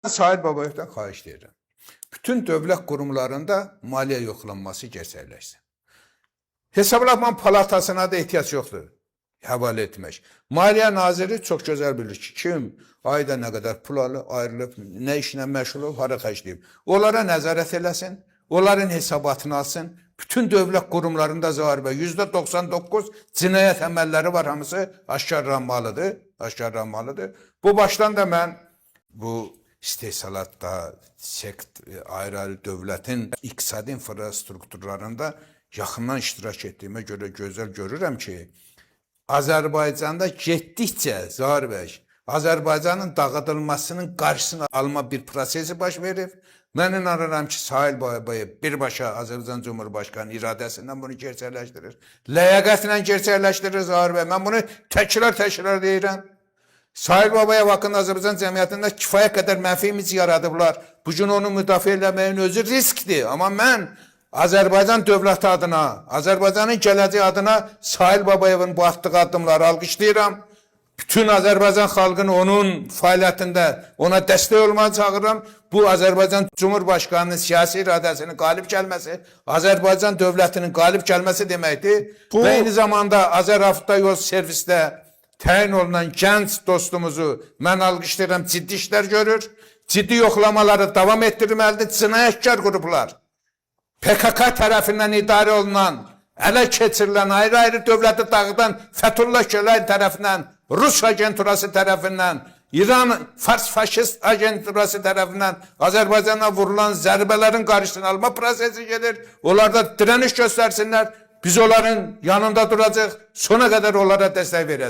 Sahil Babayevdən xahiş edirəm. Bütün dövlət qurumlarında maliyyə yoxlanması gerçəkləşsin. Hesablama palatasına da ehtiyac yoxdur həvalə etmək. Maliyyə naziri çox gözəl bilir ki, kim ayda nə qədər pul alıb, ayrılıb, nə işlə məşğul olub, hara xərcləyib. Onlara nəzarət eləsin, onların hesabatını alsın. Bütün dövlət qurumlarında Zahir bəy %99 cinayət əməlləri var, hamısı aşkarlanmalıdır, aşkarlanmalıdır. Bu başdan da mən bu istehsalatda, sekt, ayrı-ayrı dövlətin iqtisadi infrastrukturlarında yaxından iştirak etdiyimə görə gözəl görürəm ki, Azərbaycanda getdikcə Zahir bəy, Azərbaycanın dağıdılmasının qarşısını alma bir prosesi baş verib. Mən inanıram ki, Sahil Babayev birbaşa Azərbaycan Cumhurbaşqanı iradəsindən bunu gerçəkləşdirir. Ləyaqətlə gerçəkləşdirir Zahir bəy. Mən bunu təkrar-təkrar deyirəm. Sahil Babayev haqqında Azərbaycan cəmiyyətində kifayət qədər mənfi imic yaradıblar. Bu gün onu müdafiə eləməyin özü riskdir. Amma mən Azərbaycan dövləti adına, Azərbaycanın gələcəyi adına Sahil Babayevin bu atdığı addımları alqışlayıram. Bütün Azərbaycan xalqını onun fəaliyyətində ona dəstək olmağa çağırıram. Bu Azərbaycan Cumhurbaşqanının siyasi iradəsinin qalib gəlməsi, Azərbaycan dövlətinin qalib gəlməsi deməkdir. Və eyni zamanda Azəravtoyol servisdə təyin olunan gənc dostumuzu mən alqışlayıram, ciddi işlər görür. Ciddi yoxlamaları davam etdirməlidir. Cinayətkar qruplar PKK tərəfindən idarə olunan, ələ keçirilən ayrı-ayrı dövləti dağıdan Fethullah Gülen tərəfindən, Rus agenturası tərəfindən, İran Fars faşist agenturası tərəfindən Azərbaycana vurulan zərbələrin qarşısını alma prosesi gedir. Onlar da direniş göstərsinlər. Biz onların yanında duracaq. Sona qədər onlara dəstək verəcəyik.